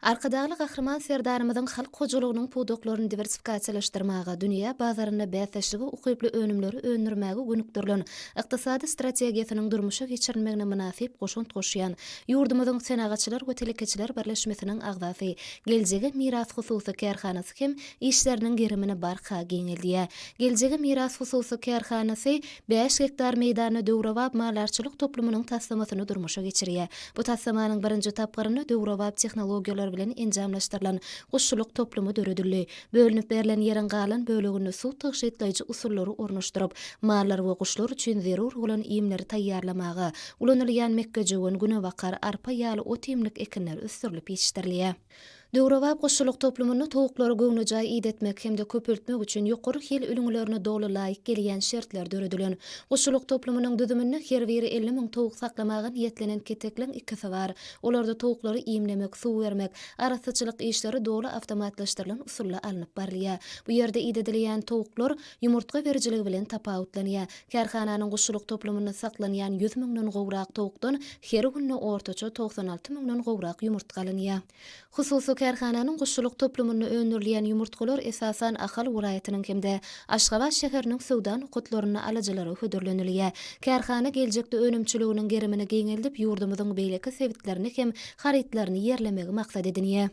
Arkadagly Gahryman Serdarymyzyň halk hojalygynyň pudaklaryny diwersifikasiýalaşdyrmaga, dünýä bazarynda bäsdeşlige ukyply önümleri öndürmäge gönükdirilen ykdysady strategiýasynyň durmuşa geçirilmegine mynasyp goşant goşýan ýurdumyzyň Senagatçylar we telekeçiler birleşmesiniň agzasy Geljege miras hususy kärhanasy hem işleriniň gerimini barha giňeldýär. Geljege miras hususy kärhanasy Bäş gektar meýdanda döwrebap maldarçylyk toplumynyň taslamasyny durmuşa geçirýär. Bu taslamanyň birinji tapgyrynda döwrebap tehnologiýalar bilen enjamlaşdyrylan guşçulyk toplumy döredildi. Bölünip berlen ýeriň galan böleginde suw tygşytlaýjy usullary ornaşdyryp, mallar we guşlar üçin zerur bolan iýmleri taýýarlamaga ulanylýan mekgejöwen, günebakar, arpa ýaly ot-iýmlik ekinler ösdürilip ýetişdirilýär. Döwrebap guşçulyk toplumynda towuklary göwnejaý idetmek hem-de köpeltmek üçin ýokary hil ülňülerine doly laýyk gelýän şertler döredilen. Guşçulyk toplumynyň düzüminde her biri 50 müň towuk saklamaga niýetlenen ketekleň ikisi bar. Olarda towuklary iýmlemek, suw bermek, arassaçylyk işleri doly awtomatlaşdyrylan usulda alnyp barylýar. Bu ýerde idedilýän towuklar ýumurtga berijiligi bilen tapawutlanýar. Kärhananyň guşçulyk toplumynda saklanýan 100 müňden gowrak towukdan her günde ortaça 96 müňden gowrak ýumurtga alynýar. Hususy kärhananyň guşçulyk toplumynda öndürilýän ýumurtgalar esasan Ahal welaýatynyň hem-de Aşgabat şäheriniň söwda nokatlarynda alyjylara hödürlenilýär. Kärhana geljekde önümçiliginiň gerimini giňeldip, ýurdumyzyň beýleki sebitlerinde hem harytlaryny ýerlemegi maksat edinýär.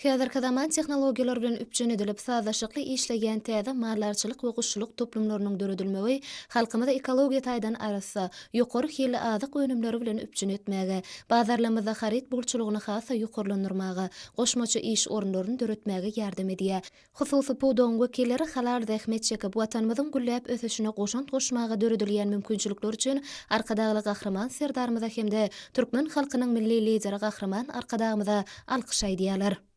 Häzirki zaman tehnologiýalar bilen üpjün edilip, sazlaşykly işleýän täze maldarçylyk we guşçulyk toplumlarynyň döredilmegi halkymyzy ekologiýa taýdan arassa, ýokary hilli azyk önümleri bilen üpjün etmäge, bazarlarymyzda haryt bolçulygyny has-da ýokarlandyrmaga, goşmaça iş orunlaryny döretmäge ýardam edýär. Hususy pudagyň wekilleri halal zähmet çekip, Watanymyzyň gülläp ösüşine goşant goşmaga döredilýän mümkinçilikler üçin Arkadagly Gahryman Serdarymyza hem-de türkmen halkynyň Milli Lideri Gahryman Arkadagymyza alkyş aýdýarlar.